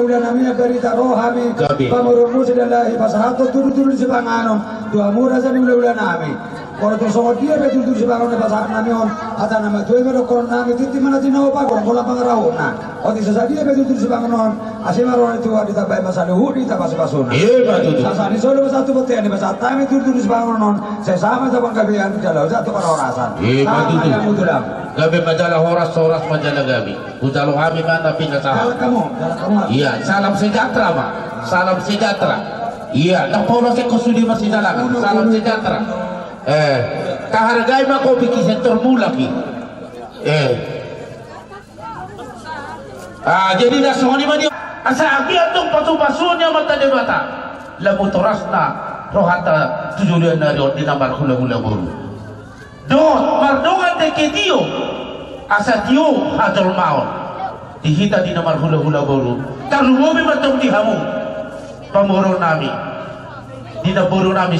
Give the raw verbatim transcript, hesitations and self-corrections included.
Ulaulana nami, barita ro hami pamoruonmu Sidalahi, pasahathon tudutudu ni sipanganon tu hamu raja ni ulaulana nami. Molo tung songon dia pe tudutudu ni sipanganon na pasahat nami on, hata na matua i ma dohonon nami, tintin ma na tinahu, panggolang ma pangarahutna. Otik so sadia pe tudutudu ni sipanganon on, asi ma roha ni Tuhan, ditambai ma saluhutna, tapasupasuna. Sahat ni solu pasahat tu bontean, pasahat hami tudutudu ni sipanganon on, sai sahat ma tu panggabean, jala ojak tu parhorasan. Sahat ma di hamu tulang. Gabe ma jala horas, horas ma jala gabe. Hujalo hami ma na pinasahat. Ia, salam sejahtera ma. Salam sejahtera. Ia, ndang pola sekko sude ma sidalangan. Salam sejahtera. Eh, tahargai ma kopi i, sektor mulak i. Eh. Ah, jadi na songon i ma dia. Asa anggiat tong pasupasuon ni Amanta Debata, lam tu horasna rohanta tu joloan ni ari on di na marhulahula boru. Dohot mardongan dengke tio, asa tio hajolmaon di hita di na marhulahula boru. Tarlumobi ma tong di hamu pamoruon nami, di namboru nami